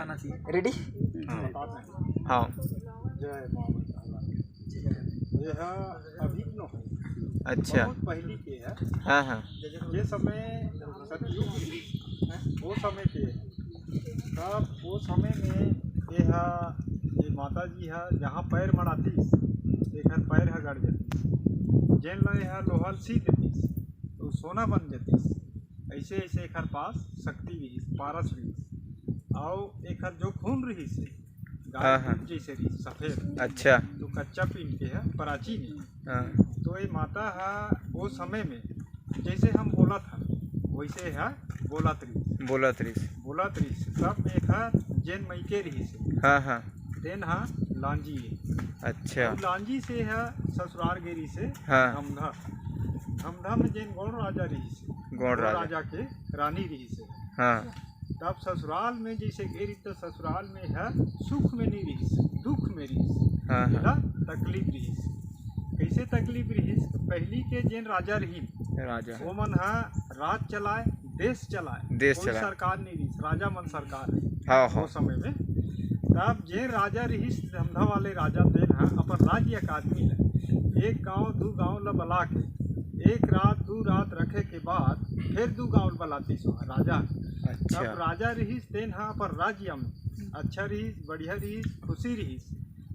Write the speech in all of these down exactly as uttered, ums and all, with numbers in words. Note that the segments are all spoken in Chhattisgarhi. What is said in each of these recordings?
रेडी? हाँ। हाँ। जय माँ वैशाला। ये है अभी नो है। अच्छा। बहुत पहली के है। हाँ, हाँ। ये समय सतयुग, वो समय के है। तब वो समय में ये हा, ये माता जी हा जहाँ पैर मड़ातीस, एकर पैर हा गड़ जातीस। जेन ला ये हा लोहा ल सी देतीस, तो सोना बन जातीस। ऐसे, ऐसे एकर पास शक्ति रहीस, पारस रहीस। अउ एकर जो खून रहीस हे, गाय हाँ, हाँ। दूध जैसे रहीस, सफेद। अच्छा। तो कच्चा पीन के है, प्राचीन है। हाँ। तो ये माता हा वो समय में, जैसे हम बोलत हन, वैसे हा बोलत रहीस। बोलत रहीस। बोलत रहीस। तब एकर जेन मइके रहीस हे, हाँ, हाँ। तेन हा लांजी है। अच्छा। अउ लांजी से हा ससुराल गे रहीस हे हाँ। धमधा। धमधा में जेन गोंड राजा रहीस हे, गोंड गोंड राजा। राजा के रानी रहीस हे। हाँ। तब ससुराल में जैसे गे रहीस, तो ससुराल में हा सुख में नहीं रहीस, दुख में रहीस। हाँ, हाँ। एला तकलीफ रहीस। कैसे तकलीफ रहीस? पहली के जेन राजा रहीन, राजा। ओमन हा राज चलाए, देश चलाए, देश कोई चलाए। सरकार नहीं रहीस, राजा मन सरकार रहीस हाँ, हाँ। वो समय में। तब जे राजा रहीस, धमधा वाले राजा, तेन हा अपन राज्य अकादमी ला एक गांव, दू गांव ला बला के एक रात, दू रात रखे के बाद फिर दू गांव ला बलातीस राजा। अच्छा। तब राजा रहीस, तेन हा अपन राज्य में अच्छा रहीस, बढ़िया रहीस, खुशी रहीस।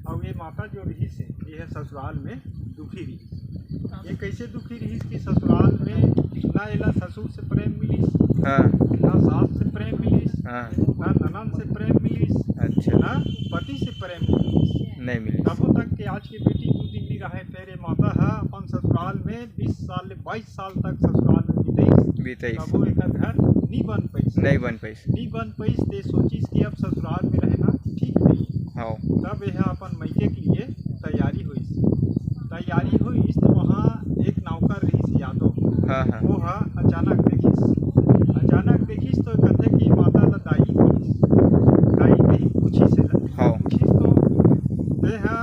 अउ ये माता जो रहीस हे, ये ससुराल में दुखी रहीस। ये कैसे दुखी रहीस कि ससुराल में ना एला ससुर से प्रेम मिलिस, हाँ। ना सास से प्रेम मिलिस, हाँ। ना ननद से प्रेम मिलिस, अच्छा। ना पति से प्रेम मिलिस। नहीं मिलिस। तबो तक के आज के बेटी दू दिन नहीं रहे, फिर ये माता हा अपन ससुराल में बीस साल ले बाईस साल तक ससुराल में बिताइस। बिताइस। तबो एकर घर नहीं बन पाइस। नहीं बन पाइस। नहीं बन पाइस, ते सोचिस कि अब ससुराल में रहना ठीक नहीं। हाँ। तब यह अपन मइके के लिए तैयारी होइस। तैयारी होइस तो वहाँ एक नौकर रहीस यादव। हाँ, हाँ। वो हा अचानक देखिस। अचानक देखिस तो कथे कि माता ला दाई कहिस। दाई कही पूछिस एला। हाँ। पूछिस तो ते हा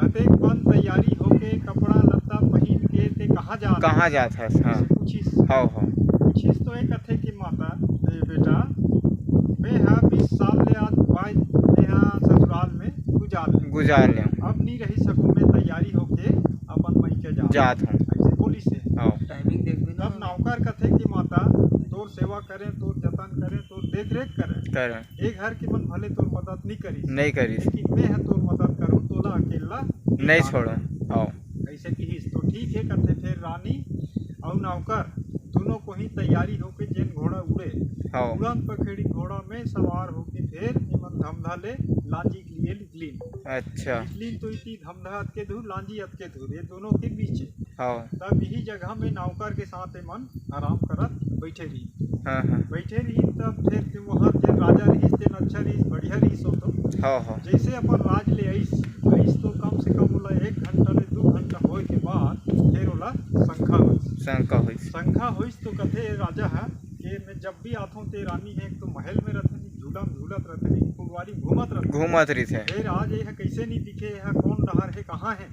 अतेक बन तैयारी होके, कपड़ा लत्ता पहिन के ते कहाँ जात कहाँ हस? जात हस? हाँ। ऐसे पूछिस। हाँ, हाँ। पूछिस तो ये कथे कि माता, ए बेटा, मैं हा बीस साल ले आज बाई, मैं हा ससुराल में गुजार ले। गुजार ले। अब नहीं रही सकूँ, मैं तैयारी होके अपन मइके जात जात हूँ। ऐसे बोलिस हे। हाँ। टाइमिंग देख भी तब नौकर कथे कि माता, तोर सेवा करें, तोर जतन करें, तोर देख रेख करें। करें। ए घर के मन भले तोर मदद नहीं करिस। नहीं करिस। लेकिन मैं हा तोर मदद करूँ, तोला अकेला नहीं छोड़ूँ। हाँ। ऐसे कहिस तो ठीक है कथे। फिर रानी अउ नौकर दोनों कोई तैयारी होके जेन घोड़ा उड़े, हाँ। उड़न पखेड़ी घोड़ा में सवार होके फिर एमन धमधा ले लांजी के लिए निकलिन। अच्छा। निकलिन तो इति धमधा अतके दूर, लांजी अतके दूर, ये दोनों के बीच है। हाँ। तब यही जगह में नौकर के साथ एमन आराम करत बैठे रही। हाँ, हाँ। बैठे रही तब फिर ते वहाँ जेन राजा रहीस, तेन अच्छा रहीस, बढ़िया रहीस हो तो। हाँ, हाँ। जैसे अपन राज ले आइस, आइस तो कम से कम ओला एक घंटा ले दू घंटा होए के बाद फिर ओला शंका होइस। शंका होइस। शंका होइस तो कथे राजा हा कि मैं जब भी आथों ते रानी हे, एक तो महल में रथे, नहीं झूला में झूलत रथे, नहीं फुलवारी घूमत रथे। घूमत रहिथे। फिर आज ये कैसे नहीं दिखे, ये कौन डहर है, कहाँ है,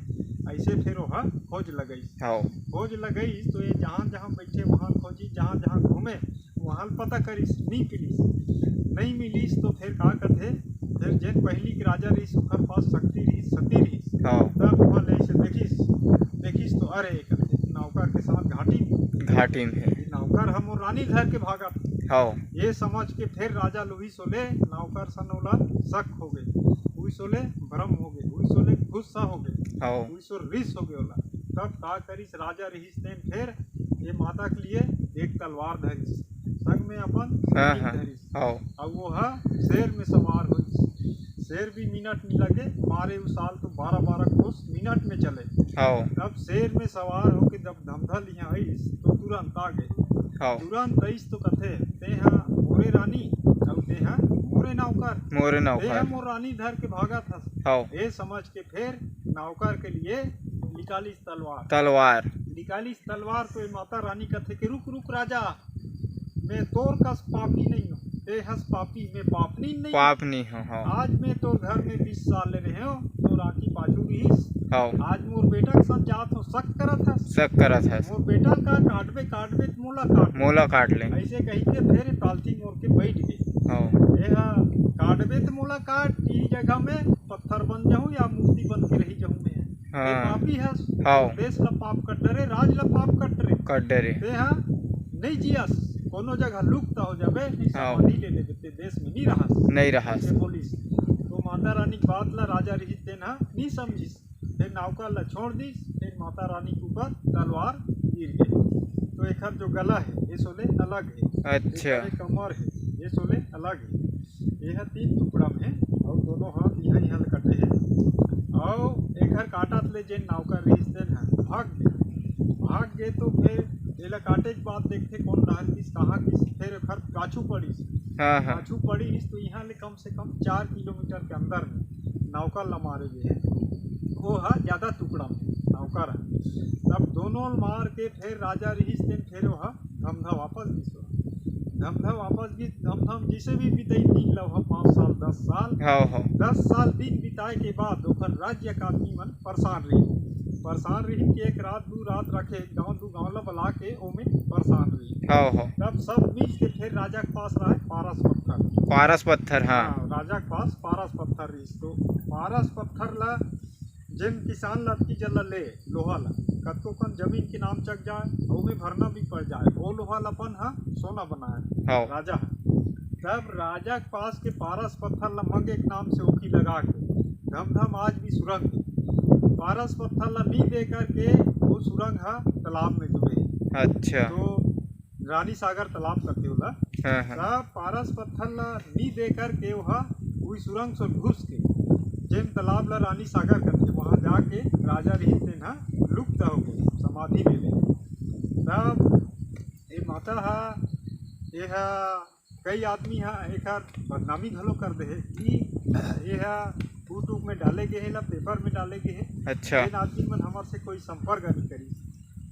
ऐसे फिर ओहा खोज लगइस। हाँ। खोज लगइस तो ये जहाँ जहाँ बैठे वहाँ खोजी, जहाँ जहाँ घूमे वहाँ पता करिस, नहीं मिलिस। नहीं मिलिस तो फिर का करथे, फिर जेन पहली के राजा रहीस, ओकर पास शक्ति रहीस, सती रहीस। हाँ। तब वहाँ ले से देखिस, देखिस तो अरे, करथे, नौकर के साथ घाटिन। घाटिन है। नौकर हम रानी धर के भागत। हाँ। ये समझ के फिर राजा लुही सोले, नौकर सन ओला शक हो गए, हुई सोले भ्रम हो गए, हुई सोले गुस्सा हो गए, हाँ। हुई सो रिस हो गए ओला। तब का करिस, राजा रहीस तेन फिर ये माता के लिए एक तलवार धरिस, संग में अपन हाँ, तीर हाँ। धरिस। हाँ। अब वो हा शेर में सवार होइस। शेर भी मिनट नहीं लगे, मारे उ साल तो बारह बारह कोस मिनट में चले। हाँ। तब शेर में सवार होके जब धमधल यहाँ आइस तो तुरंत आ गए। हाँ। तुरंत आइस तो कथे, "ते हा मोरे रानी, अउ ते हा मोरे नौकर। मोरे ते हा नौकर। मोर रानी धर के भागत हस।" हाँ। ये समझ के फिर नौकर के लिए निकालिस तलवार। तलवार। निकालिस तलवार तो ये माता रानी कथे कि, "रुक, रुक राजा, मैं तोर कस पापी नहीं हूँ, ते हस पापी, मैं पापनी नहीं हूँ।" पापनी हूँ, हाँ। आज मैं तोर घर में बीस साल ले रहे हूँ, तोर आँखी पाछू रहीस। हाँ। आज मोर बेटा के साथ जात हो, शक करत हस। शक करत हस। मोर बेटा का काटबे, काटबे त मोला काट। मोला काट ले। ऐसे कही के फिर पालथी मोर के बैठ गए। हव। ए हा काटबे त मोला काट, इही जगह में पत्थर बन जाहूं या मूर्ति बन के रही जाहूं मैं। हाँ। ए पापी हस, हव। देश ला पाप कर डरे, राज ला पाप कर डरे। कर डरे। ते हा नहीं जियस, कोनो जगह लुप्त हो जाबे, नहीं हव। समाधि ले लेबे, ते देश में नहीं रहस। नहीं रहस। ऐसे बोलिस। तो माता रानी के बात ला राजा रिहिस तेन हा नहीं समझिस। फिर नौकर ला छोड़ दिस, फिर माता रानी के ऊपर तलवार गिर गे। तो एखर जो गला हे, ये सोले अलग हे। अच्छा। एखर एक कमर हे, ये सोले अलग हे। ये ह तीन टुकड़ा में हे, अउ दोनों हाथ इहाँ इहाँ ले कटे हे। अउ एखर काटत ले जेन नौकर रिहिस तेन ह भाग गे। भाग गे तो फिर एला काटे के बाद देखथे कौन डहर गिस, कहाँ गिस, फिर एखर पाछू पड़िस। हाँ, हाँ। पाछू पड़िस तो इहाँ ले कम से कम चार किलोमीटर के अंदर में नौकर ला मारे गे हे। वो ह ज्यादा टुकड़ा में नौकर ह। तब दोनों ल मार के फिर राजा रिहिस तेन फिर वो ह धमधा वापस गिस। वो धमधा वापस गिस, धमधा जैसे भी बिताई दिन ला वो ह पाँच साल, दस साल। हाँ, हाँ। दस साल दिन बिताए के बाद ओकर राज्य के आदमी मन परेशान रही। परेशान रही कि एक रात दू रात रखे, गाँव दू गाँव ला बला के ओमे परेशान रही। हाँ, हाँ। तब सब मिल के फिर राजा के पास रहे पारस पत्थर। पारस पत्थर, हाँ। हाँ, राजा के पास पारस पत्थर रहिस। तो पारस पत्थर ला जेन किसान ला अतकी जल्ला ले लोहा ला, कतको कन जमीन के नाम चक जाए, ओमे भरना भी पड़ जाए, वो लोहा ला अपन ह सोना बनाए हाँ। राजा ह। तब राजा के पास के पारस पत्थर ला मंगे के नाम से ओकी लगा के धमधम आज भी सुरंग हे। पारस पत्थर ला नी दे करके वो सुरंग ह तालाब में डूबे। अच्छा। तो रानी सागर तालाब करथे ओला। हाँ, हाँ। त पारस पत्थर ला नी दे करके ओहा उही सुरंग से घुस के जेन तालाब ला रानी सागर करथे, वहाँ जाके राजा रिहिस तेन ह लुप्त हो गे, समाधि ले ले। तब ए माता ह, ए ह कई आदमी ह एकर बदनामी घलो कर दे हे कि ए ह YouTube में डाले गे हे, ला पेपर में डाले गे हे। अच्छा। जेन आदमी मन हमर से कोई संपर्क नहीं करिस,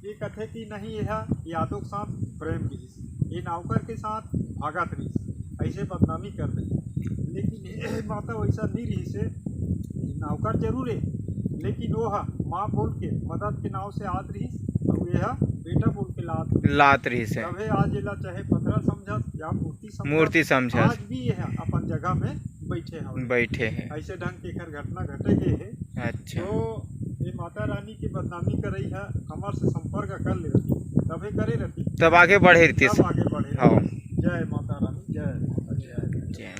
ये कथे कि नहीं, ये ह यादव के साथ प्रेम रिहिस, ये नौकर के साथ भागत रिहिस, ऐसे बदनामी कर दे। लेकिन ये माता वैसा नहीं रिहिस हे, ये नौकर जरूर है, लेकिन वो ह माँ बोल के मदद के नाव से आत रिहिस, और ये ह बेटा बोल के लात रिहिस। लात रिहिस हे। तभे आज एला चाहे पथरा समझत या मूर्ति समझत, मूर्ति समझत। आज भी ये ह अपन जगह में बैठे हवे। बैठे हे। ऐसे ढंग के एकर घटना घटे गे हे। अच्छा। तो ये माता रानी के बदनामी करई ह हमर से संपर्क कर ले रहती, तभे करे रहती। तब आगे बढ़े रहती। तब आगे बढ़े हाँ। रहती। जय माता रानी, जय। जय।